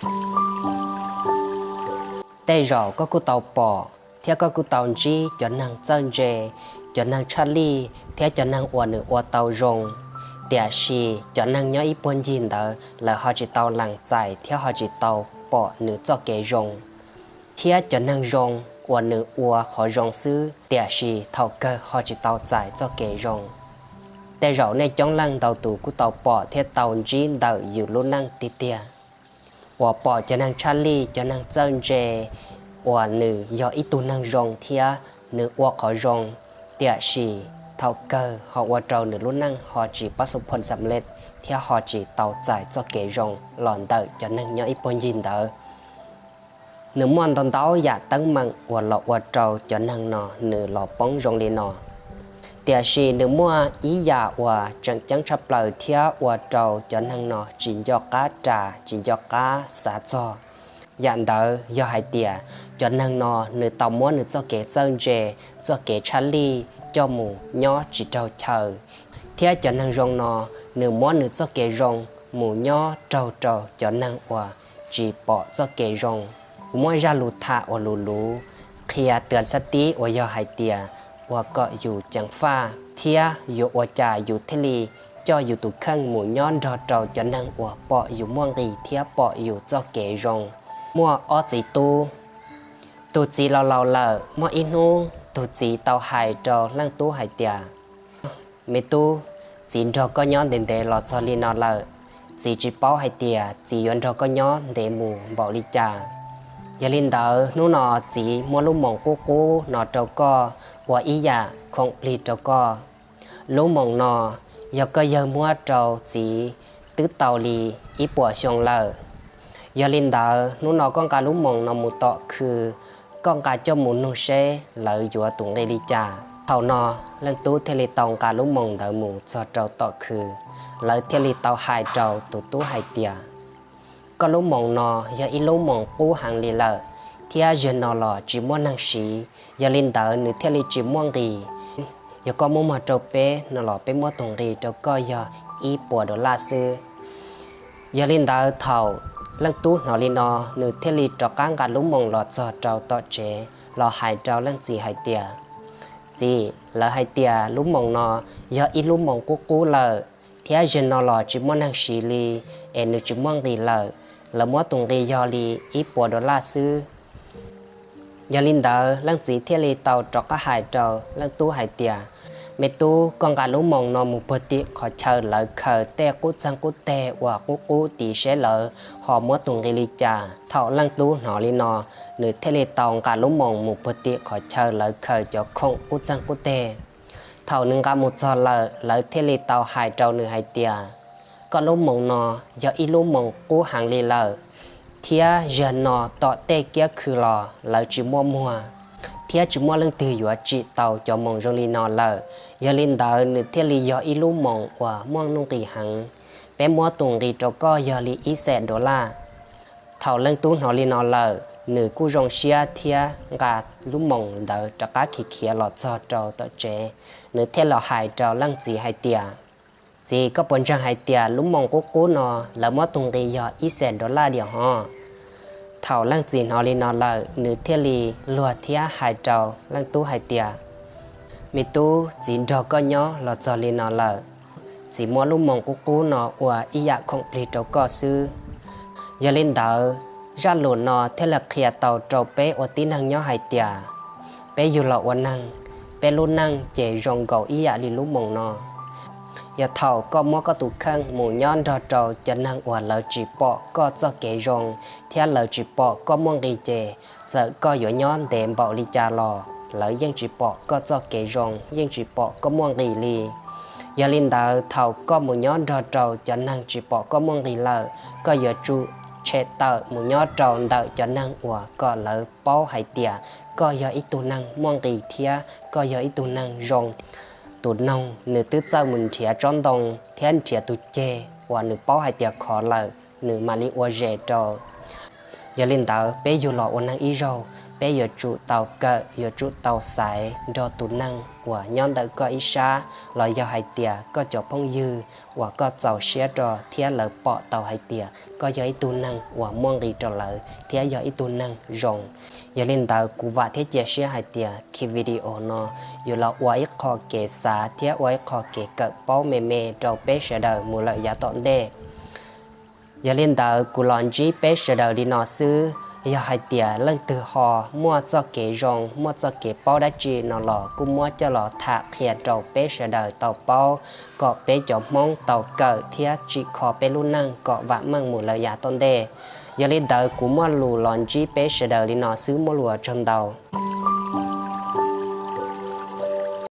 Tej zaum koj kuj tau pom thiab koj kuj tau ntsib cov neeg txawj ntse, cov neeg tshaj lij thiab cov neeg uas nws ua tau zoo, tiam sis cov neeg nyob ib puag ncig ntawd lawv ho tsis tau lees txais thiab ho tsis tau pom nws txoj kev zoo. Thiab cov neeg zoo uas nws ua qhov zoo xwb, tiam sis thaum kawg ho tsis tau txais txoj kev zoo. Tej zaum nej coob leej ntau tus kuj tau pom thiab tau ntsib ntawm yus lub neej tiag tiag, uas pom cov neeg tshaj lij, cov neeg txawj ntse uas nws yog ib tug neeg zoo thiab nws ua qhov zoo, tiam sis thaum kawg ho ua rau nws lub neej ho tsis pab xu phom xam lej thiab ho tsis tau txais txoj kev zoo los ntawm cov neeg nyob ib puag ncig ntawd. Nws muaj ntau ntau yam teeb meem uas los ua rau cov neeg no nws los poob zoo li no. Tiam sis nws muaj ib yam uas tseem ceeb tshaj plaws thiab ua rau cov neeg no tsis nco qab ras tsis nco qab xav txog. Yam ntawd yog hais tias cov neeg no nws tau muab nws txoj kev txawj ntse, txoj kev tshaj lij coj mus nyob tsis raug chaw, thiab cov neeg zoo no nws muab nws txoj kev zoo mus nyob raug rau cov neeg uas tsis pom txoj kev zoo. Kuv muaj zaj lus tham uas lus luv qhia tws xab tib uas yog hais tias ua kom yus ceev faj thiab yuav ua cas yus thiaj li coj yus tus kheej mus nyob nrog rau cov neeg uas pom yus muaj nqis thiab pom yus txoj kev zoo. Muaj ob txiv tub. Tus txiv laus laus lawm, muaj ib hnub tus txiv tau hais rau leej tub hais tias, me tub, txiv nrog koj nyob ntev ntev los txog li no lawm, txiv tsis paub hais tias txiv yuav nrog koj nyob ntev mus npaum li cas. Yog li ntawd hnub no txiv muab lub moos qub qub no rau koj ua ib yam khoom plig rau koj. Lub moos no yog koj yawg muab rau txiv twb tau li ib puas xyoo lawm. Yog li ntawd hnub no koj nqa lub moos no mus tom khw, koj nqa coj mus nug seb lawv yuav tus nqi li cas. Thaum no leej tub thiaj li tau nqa lub moos ntawd mus txog rau tom khw, lawv thiaj li tau hais rau tus tub hais tias, koj lub moos no yog ib lub moos qub heev li lawm, thiab zaum no los tsis muaj neeg siv, yog li ntawd nws thiaj li tsis muaj nqis. Yog koj muab muag rau peb no los peb muab tus nqi rau koj yog ib puas dollar xwb. Yog li ntawd thaum leej tub hnov li no, nws thiaj li rov qab nqa lub moos los txog rau tom tsev los hais rau leej txiv hais tias, txiv, lawv hais tias lub moos no yog ib lub moos qub qub lawm, thiab zaum no los tsis muaj neeg siv li, es nws tsis muaj nqis lawm, lawv muab tus nqi yog li ib puas dollar xwb. Yog li ntawd leej txiv thiaj li tau rov qab hais rau leej tub hais tias, me tub, koj nqa lub moos no mus puag tim qhov chaw lawv khaws tej qub txeeg qub teg uas qub qub tid seb lawv ho muab tus nqi li cas. Thaum leej tub hnov li no, nws thiaj li tau nqa lub moos mus puag tim qhov chaw lawv khaws cov khoom qub txeeg qub teg. Thaum nws nqa mus txog lawm, lawv thiaj li tau hais rau nws hais tias, koj lub moos no yog ib lub moos qub heev li lawm, thiab zaum no tom tej kiab khw los lawv tsis muaj muag, thiab tsis muaj leej twg yuav tsim tau cov moos zoo li no lawm. Yog li ntawd nws thiaj li yog ib lub moos uas muaj nuj nqis heev. Peb muab tus nqi rau koj yog li ib xees dollar. Thaum leej tub hnov li no lawm, nws kuj zoo siab thiab nqa lub moos ntawd rov qab khiav khiav los txog rau tom tsev. Nws thiaj los hais rau leej txiv hais tias, txiv, koj puas ntseeg hais tias lub moos qub qub no lawv muab tus nqi yog ib xees dollar diam hov? Thaum leej txiv hnov li no lawm, nws thiaj li luag thiab hais rau leej tub hais tias, me tub, txiv nrog koj nyob los txog li no lawm, txiv muab lub moos qub qub no ua ib yam khoom plig rau koj xwb. Yog li ntawd, zaj lus no thiaj li qhia tau rau peb ua tib neeg nyob hais tias, peb yug los ua neeg, peb lub neej ces zoo nkaus ib yam li lub moos no. Yog thaum koj muab koj tus kheej mus nyob nrog rau cov neeg uas lawv tsis pom koj txoj kev zoo, thiab lawv tsis pom koj muaj nqis ces, txawm koj yuav nyob ntev npaum li cas los lawv yeej tsis pom koj txoj kev zoo, yeej tsis pom koj muaj nqis li. Yog li ntawd thaum koj mus nyob nrog rau cov neeg tsis pom koj muaj nqis lawm, koj yuav tsum tshem tawm mus nyob rau ntawm cov neeg uas kom lawv paub hais tias koj yog ib tug neeg muaj nqis thiab koj yog ib tug neeg zoo. Tus noog nws twb txawj mus nrhiav tsob ntoo thiab nrhiav tus ceg uas nws paub hais tias khov lawm, nws mam li ua zes rau. Yog li ntawd peb yug los ua neeg ib zaug, peb yuav tsum tau kawm, yuav tsum tau xaiv nrog tus neeg uas nyob ntawm koj ib sab, los yog hais tias koj cov phooj ywg uas koj txaus siab rau thiab lawv pom tau hais tias koj yog ib tug neeg uas muaj nqis rau lawv thiab yog ib tug neeg zoo. Yog li ntawd kuv vam thiab cia siab hais tias ki video no yuav los ua ib qho kev xav thiab ua ib qho kev kawm paub me me rau peb sawv daws mus lawm yav tom ntej. Yog li ntawd kuv los ntsib peb sawv daws li no xwb. Yog hais tias leej twg ho muaj txoj kev zoo, muaj txoj kev paub dab tsi no los kuj muab coj los tham qhia rau peb sawv daws tau paub, kom peb cov Hmoob tau kawm thiab tsim kho peb lub neej kom vam meej mus lawm yav tom ntej. Yog li ntawd kuv muaj lus los ntsib peb sawv daws li no xwb, muaj lus ua tsaug ntau.